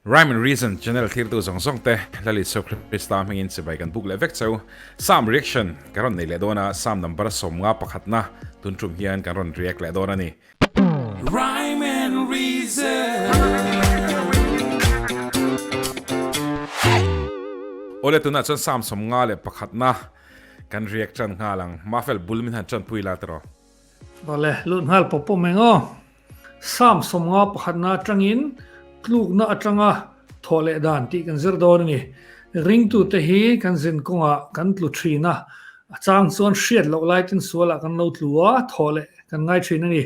Rhyme and Reason channel thlirtu zawng zawng te Lal Isua Krista hmingin chibai kan buk leh vek cheu. Psalm reaction kan rawn nei leh dawn a, Psalm number 50 pakhatna tun tum hian kan rawn react leh dawn a ni. Rhyme and Reason. Awle tunah chuan Psalm 51 pakhatna kan react tan nghal ang. Mafel bul min han tanpui la tiraw. Vale, lut nghal pawp pawp mai ngaw. Psalm 50 pakhatna atangin tlukna atanga thawh leh dan tih kan zir dawn a ni. Ringtute hi kan zin kawngah kan tlu thin a, a chang chuan hriat loh laitin sualah kan lo tlu a, thawh leh kan ngai thin a ni.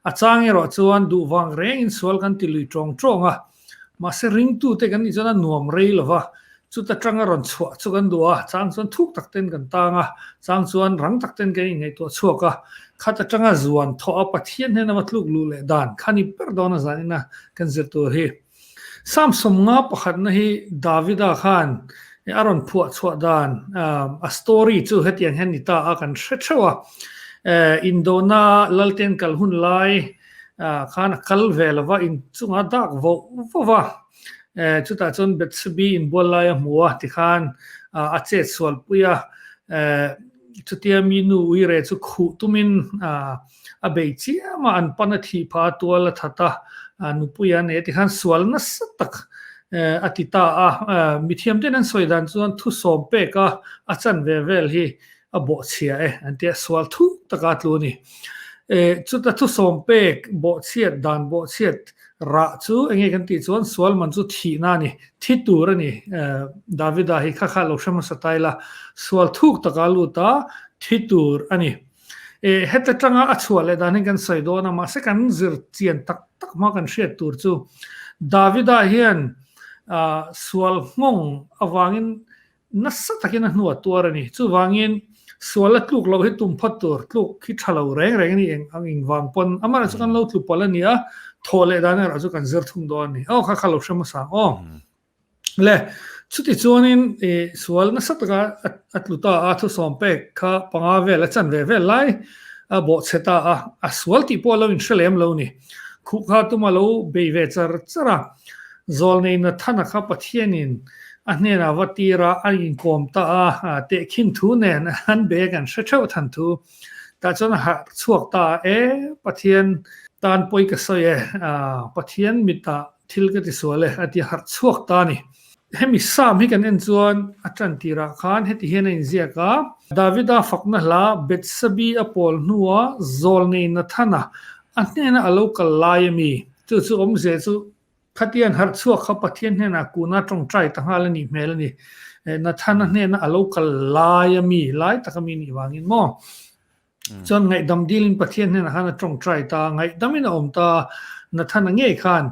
A chang erawh chuan duh vang rengin sual kan ti lui tawng tawng a, Mahse ringtute kan nih chuan a nuam rei lo va, chuta tanga rawn chhuah chu kan duh a, chang chuan thuk tak ten kan tang a, chang chuan rang tak ten kan inngaihtuah chhuak a, khat atanga zuan thawh a Pathian hnena va tluk luh leh dan kha ni ber dawn a zanina kan zir tur hi. Psalm 50 pakhatna hi Davida khan a rawn phuah chhuah dan a story chu hetiang hian ni ta a kan hre theuh a, Indona Lalten kal hun lai khan a kal ve lo va, in chungah dak voh voh va, chutah chuan Bethsebi inbual lai a hmu a tikhan a chet sual pui a, chutia mi nu uire chu khuh tumin a bei chiam a, an pan a thih phah a, tual a that a, nupui a nei a tikhan sual nasa tak a ti ta a, mithiam ten an sawi dan chuan thusawm pek a a chan ve vel hi a bawhchhia e an tia sual thuk taka a tlu a ni. E, chuta thusawm pek bawhchhiat dan bawhchhiat rah chu enge kan tih chuan sual man chu thihna a ni, thi tur a ni. E, Davida hi kha kha lo hre hmasa ta ila, sual thuk taka lut a, thi tur a ni. E, heta tanga a chhuah leh dan hi kan sawi dawn a, mahse kan zir chian tak tak hma kan hriat tur chu Davida hian sual nghawng avangin Nasa takin a hnu a tuar a ni. Chuvangin, sual a tluk loh hi tum phawt tur, tluk hi tha lo reng reng a ni eng ang ing vang pawn. Amaherawh chu kan lo tlu palh a ni a, thawh leh dan erawh chu kan zir thung dawn a ni. Aw kha kha lo hre hmasa ang aw. Le, chuti chuanin i sual nasa taka a tlu ta a, thusawm pek kha panga vel a chan ve vel lai a bawhchhe ta a, a sual tih pawh a lo inhre lem lo ni. Khuh kha tuma lo bei ve char char a, Zawlnei Nathana kha Pathianin a hnenah va tir a, a inkawm ta a, tehkhin thu nen an bag an hre theuh than thu. Tah chuan a harh chhuak ta a, E, Pathian tan pawi ka sawi e, Pathian mitah thil ka ti sual e, a ti harh chhuak ta a ni. Hemi Psalm hi kan en chuan a tan tirah khan heti hian a inziak a, Davida fakna hla Bethsabe a pawl hnua Zawlnei Nathana a hnena a lo kal lai a mi? Chu chu awmzia chu Khatian harh chhuak kha Pathian hnenah kuna tawngtai ta nghal a nih hmel a ni. Nathana hnena a lo kal lai a mi, lai taka mi nih vangin maw? Chuan ngaihdam dilin Pathian hnenah khan a tawngtai ta, ngaihdamin a awm ta, Nathana ngei khan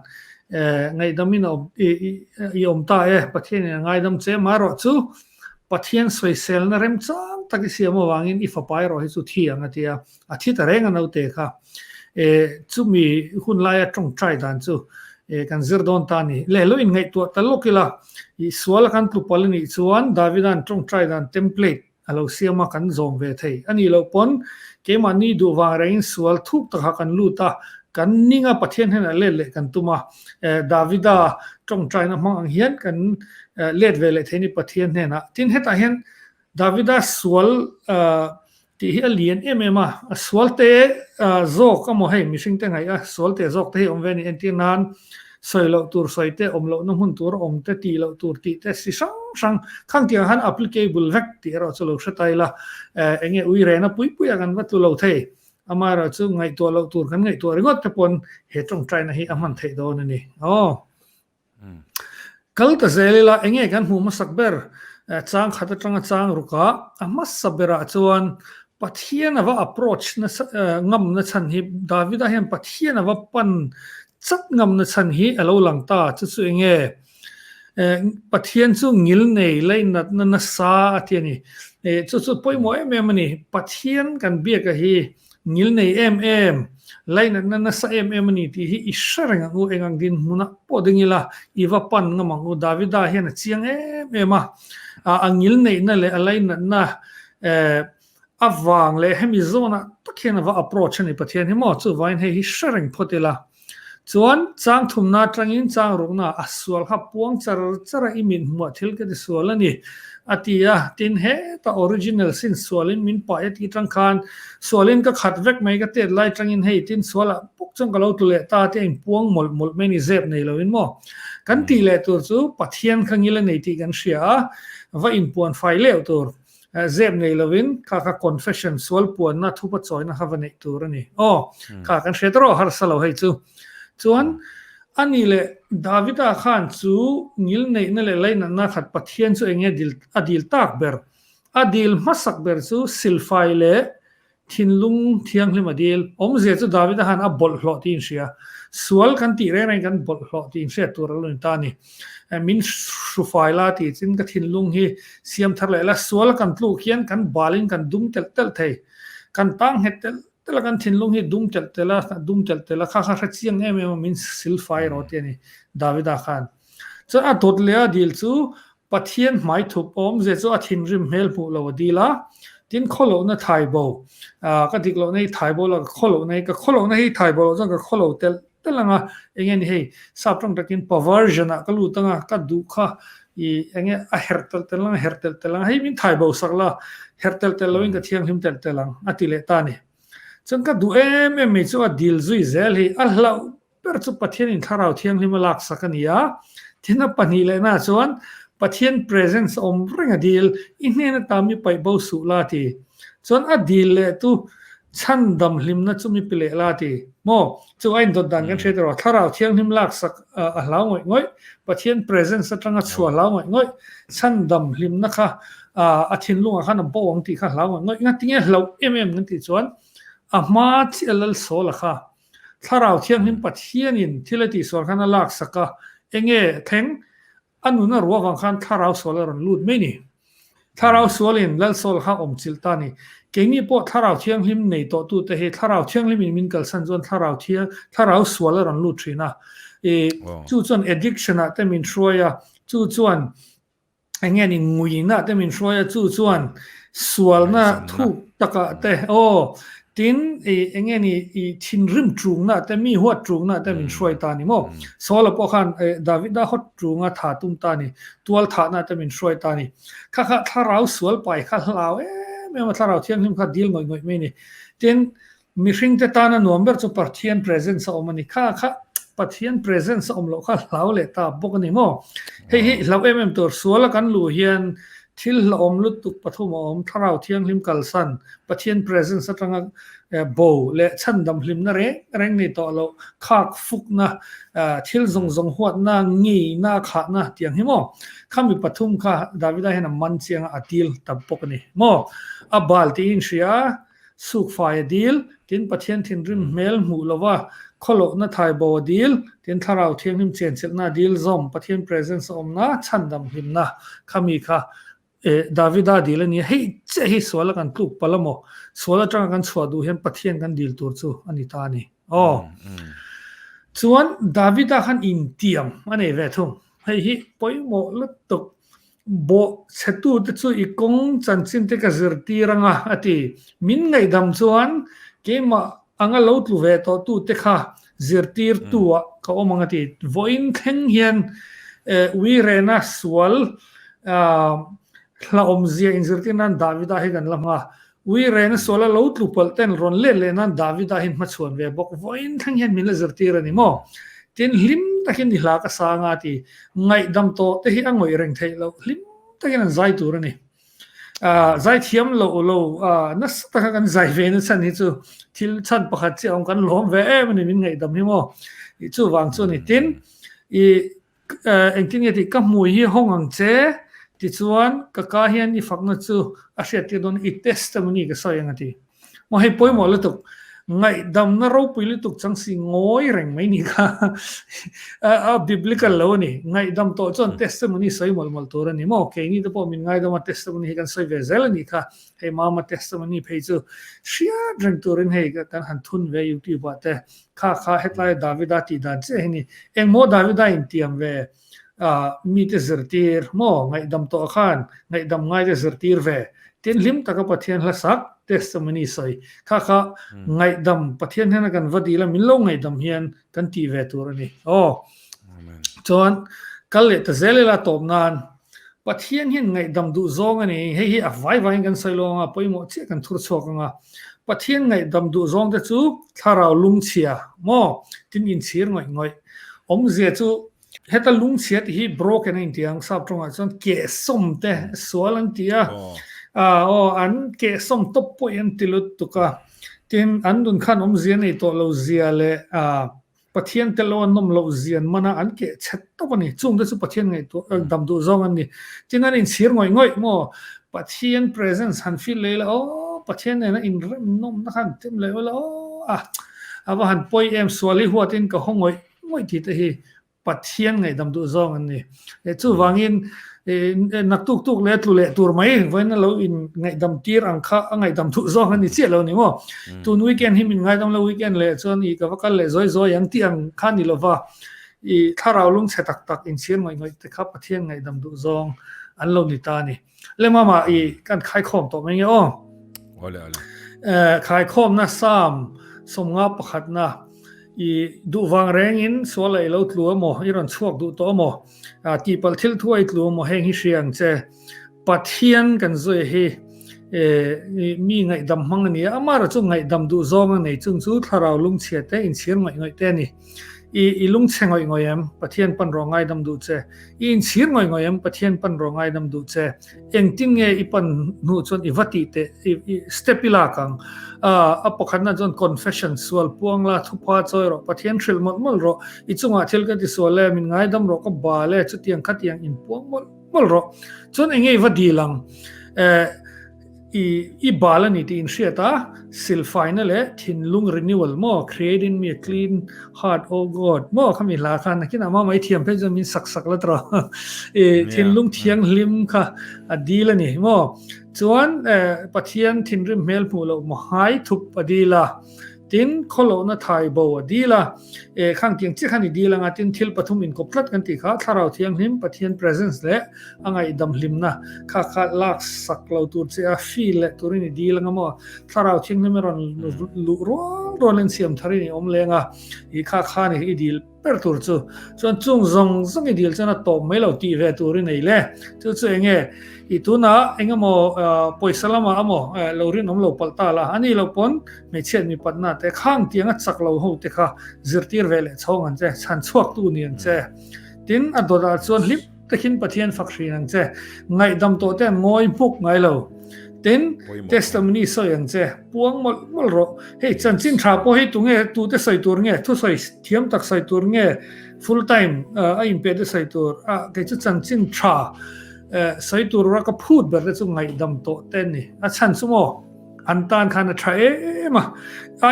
ngaihdamin a awm, i awm ta e, Pathianin a ngaidam che amaherawh chu Pathian sawiselna remchang tak i siam avangin i fapa erawh hi chu thi ang a ti a. A thi ta reng a naute kha. E, chumi hun laia tawngtai dan chu e, kan zir dawn ta a ni. Leh lo inngaihtuah ta lawk ila, i suala kan tlu palh a nih chuan Davida'n tawngtai dan template a lo siam a, kan zawm ve thei a nih loh pawn keimahni duh vang rengin sual thuk takah kan lut a, kan ning a, Pathian hnenah let leh kan tum a. E, Davida tawngtaina hmang ang hian kan let ve leh thei a ni Pathian hnenah. Tin, hetah hian Davida sual tih hi a lian em em a, a sual te zawk a maw hei mihring te ngaih a sual te zawk te hi awm ve a ni entir nan sawi loh tur sawi te awm lohna hmun tur awm te tih loh tur tih te si hrang hrang khang tiang khan applicable vek tih erawh chu lo hre ta ila eng nge ui rena pui pui a kan va tlu lo thei amaherawh chu ngaihtuah loh tur kan ngaihtuah ringawt te pawn he tawngtaina hi a hman theih dawn a ni aw. Kal ta zel ila enge kan hmuh hmasak ber chang khat atanga chang rukah a hmasa berah chuan Pathian ava approach nasa ngam na chhan hi Davida hian Pathian ava pan chat ngam na chhan hi a lo lang ta chu chu enge Pathian chu ngil nei lainatna nasa a ti a ni chu chu pawimawh em em a ni Pathian kan biaka hi Ngil nei em em, lainatna nasa em em a ni tih hi i hre reng ang u, eng ang dinhmunah pawh ding ila i va pan ngam ang u. Davida hian a chiang em em a, a ngil neihna leh a lainatna avang leh hemi zawnah tak hian a va approach a ni Pathian hi maw, chuvangin hei hi hre reng phawt ila. Chuan chang thumna atangin chang rukna a sual kha puang char char a i mit hmuah thil ka ti sual a ni a ti a. Tin, heta original sin sualin min pai a tih atang khan sualin ka khat vek mai ka tet lai atangin hei tin sualah bawk chuan ka lo tlu leh ta te a inpuang mawlh mawlh mai a ni zep nei loin maw. Kan tih leh tur chu Pathian kha ngil a nei tih kan hria a, va inpuan fai leuh tur. Zep nei lovin kha kha confession sual puanna thupa chawina kha va neih tur a ni. Aw, kha kan hriat erawh harsa lo hei chu. Chuan ani leh Davida khan chu ngil neihna leh lainatna khat Pathian chu enge dil a dil tak ber? A dil hmasak ber chu silfai leh Thinlung thianghlim a dil. Awmzia chu Davida khan a bawlhhlawh tih in hria. Sual kan tih reng reng kan bawlhhlawh tih in hriat tur a lo ni ta a ni. Min hrufai la tih chin ka thinlung hi siam thar leh la. Sual kan tluk hian kan balin kan dum telh telh thei. Kan tang nghet telh telh a, kan thinlung hi dum telh telh a, dum telh telh a, kha kha hre chiang em em a min silfai rawh tih a ni Davida khan. Chuan a dawt leh a dil chu Pathian hmai thup awmzia chu a thinrim hmel hmuh lo a dil a, tin khawlohna thai bo, ka dik lohna hi thai bo la, ka khawlohna hi, ka khawlohna hi thai bo loh chuan ka khawlo telh telh ang a, enge ni hei, sap tawng takin perversion ah ka lut ang a, ka duh kha i enge a herh telh telh ang a, herh telh telh ang a, hei min thai bo sak la, herh telh telh loin ka thianghlim telh telh ang a ti leh ta a ni. Chuan ka duh em em mai chu a dil zui zel hi a hlauh ber chu Pathianin Thlarau Thianghlim a laksak a ni a, thina pahnih lehna chuan Pathian presence awm reng a dil, i hnen ata mi paih bo suh la ti. Chuan a dil leh tu chhandam hlimna chu mi pe leh la ti. Maw? Chu a indawt dan kan hriat erawh Thlarau Thianghlim laksak a hlau ngawih ngawih, Pathian presence atanga chhuah hlau ngawih ngawih, chhandam hlimna kha a thinlungah khan a bo ang tih kha hlau ngawih ngawih. Ngatinge hlauh em em kan tih chuan a hma chiah Lalsawla kha Thlarau Thianghlim Pathianin thil a tihsual khan a laksak a, enge thleng? A nun a ruah vang khan Thlarau sual a rawn lut mai ni. Thlarau sualin Lalsawl kha awm chilh ta ni. Keini pawh Thlarau Thianghlim nei tawhtute hi Thlarau Thianghlimin min kalsan chuan Thlarau Thiang Thlarau sual a rawn lut thin a. I chu chuan addiction ah te min hruai a, chu chuan Eng nge ni nguina te min hruai a chu chuan sualna thuk takah te aw tin i eng nge ni i thinrim chungna te mi huat chungna te min hruai ta ni maw Saula pawh khan Davida hawt chunga tha tum ta ni tual thahna te min hruai ta ni kha kha thlarau sual pai kha hlau em em a thlarau thianghlim kha dil ngawih ngawih mai ni tin Mihringte tana nuam ber chu Pathian presence a awm a ni. Kha kha Pathian presence a awm loh kha hlau leh ta bawk a ni maw? Hei hi hlauh em em tur suala kan luh hian thil hlauhawm lutuk pathum a awm, Thlarau Thianghlim kalsan, Pathian presence atanga bo leh chhandam hlimna reng reng nei tawh loh, khak fukna, thil zawng zawng huatna, ngeina, khahna tiang hi maw? Khami pathum kha Davida hian a man chianga a dil ta bawk a ni maw? A bal tiin hria. Sukfai a dil, tin Pathian thinrim hmel hmuh lova khawlohna thai bo a dil, tin Thlarau Thianghlim chenchilhna a dil zawm, Pathian presence a awmna, chhandam hlimna khami kha Davida dil a ni a, hei chiah hi sual a kan tluk palh a maw? Sual atanga kan chhuah duh hian Pathian kan dil tur chu a ni ta a ni. Aw. Chuan Davida khan intiam a nei ve thung. Hei hi pawimawh lutuk. Bawh chhetute chu i kawng chanchin te ka zirtir anga a ti. Min ngaihdam chuan keimah anga lo tlu ve tawh tute kha zirtirtu ah ka awm ang a ti. Vawiin thleng hian uirena sual hlauhawmzia inzirtir nan Davida hi kan la hma. Uirena suala lo tlu palh ten rawn let leh nan Davida hi hmachhuan ve bawk. Vawiin thleng hian min la zirtir a ni maw? Tin, hlim takin i hla ka sang a ti. Ngaihdam tawh te hi a ngawih reng theih loh. Hlim takin an zai tur a ni. Zai thiam loh lo nasa taka kan zai ve na chhan hi chu thil chhan pakhat chiah awm kan lawm ve em a ni min ngaihdam hi maw? Chuvang chu a ni. Tin, i Engtin nge tih ka hmui hi hawng ang che tichuan ka ka hian i fakna chu a hriattir dawn i testimony ka sawi ang a ti. Maw hei pawimawh lutuk ngaihdamna ropui lutuk chang si ngawi reng mai ni kha a biblical lo a ni. Ngaihdam tawh chuan testimony sawi mawlh mawlh tur a ni maw? Keini te pawh min ngaidam a testimony hi kan sawi ve zel a nih kha. Hei mama testimony phei chu hriat reng turin hei kan han thun ve youtube ah te Kha kha hetlai Davida tih dan chiah hi ni. Engmaw Davida intiam ve mite zirtir maw ngaihdam tawh khan ngaihdam ngaite zirtir ve. Tin hlim taka Pathian hla sak. testimony sawi kha kha ngaihdam Pathian hnena kan va dil a min lo ngaihdam hian kan tih ve tur a ni. Aw. Chuan kal leh ta zel ila tawp nan Pathian hian ngaihdam duh zawng a ni. Hei hi a vai vaiin kan sawi lo anga pawimawh chiah kan thur chhuak anga Pathian ngaihdam duh zawng te chu thlarau lungchhia maw tin inchhir ngawih ngawih awmzia chu Heta lungchhia tih hi broken a inti ang, sap tawngah chuan kehsawm te sual an ti a, aw an kehsawm tawp pawh hi an ti lutuk a, tin an nun khan awmzia nei tawh lo zia leh Pathian tel lo an nawm loh zia an man a, an keh chhet tawp a ni, chung te chu Pathian ngaihtuah dam duh zawng an ni, tin an inchhir ngawih ngawih maw Pathian presence han feel leh ila aw Pathian nena inrem nawmna kha an tem leh ula aw a a va han pawi em sual hi huatin ka haw ngawih ngawih tih te hi Pathian ngaihdam duh zawng an ni. Chuvangin naktuk tuk leh tlu leh tur mai vawiin a lo in ngaihdam tir ang kha a ngaihdam duh zawng an ni chiah lo ni maw. Tun weekend hi min ngaidam lo weekend leh chuan i ka va kal leh zawi zawi ang tih ang kha ni lova i thlarau lungchhe tak tak inchhir ngawih ngawih te kha Pathian ngaihdam duh zawng an lo ni ta a ni. Le mama i kan khaikhawm tawh mai nge aw. Awle awle. Khaikhawmna Psalm sawmnga pakhatna i duh vang rengin sual a i lo tlu emaw i rawn chhuak duh tawh emaw tihpalh thil thu a i tlu emaw heng hi hria ang che. Pathian kan zui hi mi ngaihdam hmang a ni a, amah erawh chu ngaihdam duh zawng a nei chung chu thlarau lungchhia te inchhir ngawih ngawih te a ni. I i lungchhe ngawih ngawih em? Pathian pan rawh ngaidam duh che. I inchhir ngawih ngawih em? Pathian pan rawh ngaidam duh che. Engtin nge i pan hnu chuan i va tih teh i i step i lak ang. A a pakhatna chuan confession sual puang la thupha chawi rawh Pathian hrilh mawlh mawlh rawh. I chungah thil ka ti sual e min ngaidam rawh ka bal e chutiang khatiang inpuang mawlh mawlh rawh. Chuan enge i va dil ang? Eh I i bal a ni tih inhriat a, silfaina leh thinlung renewal maw, create in me a clean heart O God maw khami hla khan nakinah mah mai thiam phei chuan min sak sak la tawh i thinlung thianghlim kha a dil a ni maw. Chuan Pathian thinrim hmel hmuh loh mahai thup a dil a. Tin, khawlohna thai bo a dil a, e, khang tiang chiah khan i dil anga, tin thil pathum inkawp tlat kan tih kha, Thlarau Thianghlim, Pathian presence leh a ngaihdam hlimna kha kha lak sak lo tur che a, feel leh turin i dil anga maw, Thlarau Thianghlim a rawn luh rual rualin siam tharin i awm leng a, i kha khan i dil. Ber tur chu chuan chung zawng zawng i dil chuan a tawp mai lo tih ve tur i nei le. Chu chu eng nge i tunah eng emaw pawisa lamah emaw lo rinawm lo palh ta la, a nih loh pawn hmeichhiat mipatna te khang tiang a chak lo ho te kha zirtir ve leh chhawng ang che, chhan chhuak tu ni ang che. Tin, a dawtah chuan hlim takin Pathian fak hrin ang che, ngaihdam tawh te an ngawi hmuk ngai lo. Tin, testimony sawi ang che, puang mawlh mawlh rawh. Hei chanchin tha pawh hi tunge tute sawi tur nge, thusawi thiam tak sawi tur nge, full time a inpe te sawi tur, a kei chu chanchin tha sawi tur a ka phut ber te chu ngaihdam tawh te ni. A chhan chu maw an tan khan a tha em a,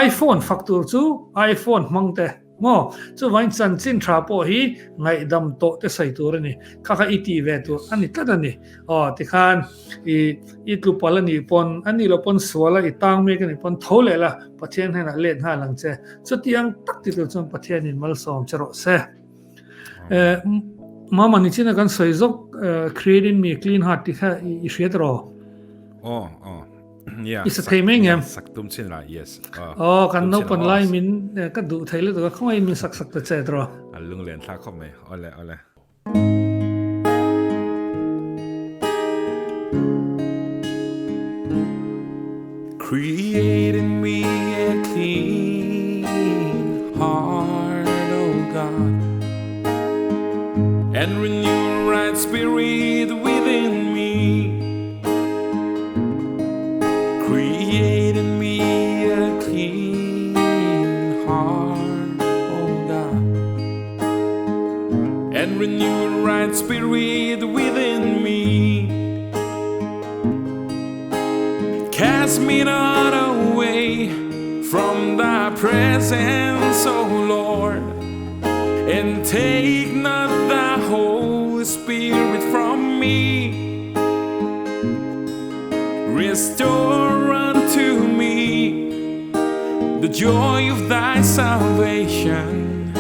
iPhone fak tur chu iPhone hmang te. Maw? Chuvangin chanchin tha pawh hi ngaihdam tawh te sawi tur a ni. Kha kha i tih ve tur a ni tlat a ni. Aw, tikhan i i tlu pal a nih pawn, a nih loh pawn sual a i tang mek a nih pawn tho leh la, Pathian hnenah let nghal ang che. Chutiang tak ti tur chuan Pathianin malsawm che rawh se. Eh, Mama nichina kan sawi zawk, Create in me a clean heart tih kha i hria tawh rawh? Aw, aw. Yeah, I sa thei mai ngem? Sak tum chin la, yes. Oh, kan no pan lai min ka duh thei lutuk a, khawngaih min sak sak ta che tawh. A lung len thla khawp mai, ole ole. Create in me a clean heart, O God, and renew a right spirit within me. Create in me a clean heart, O God, and renew a right spirit within me. Cast me not away from thy presence, O Lord, and take not thy Holy Spirit from me. Restore unto me the joy of thy salvation,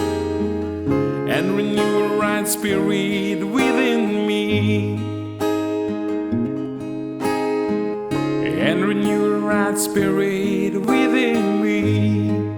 and renew a right spirit within me. And renew a right spirit within me.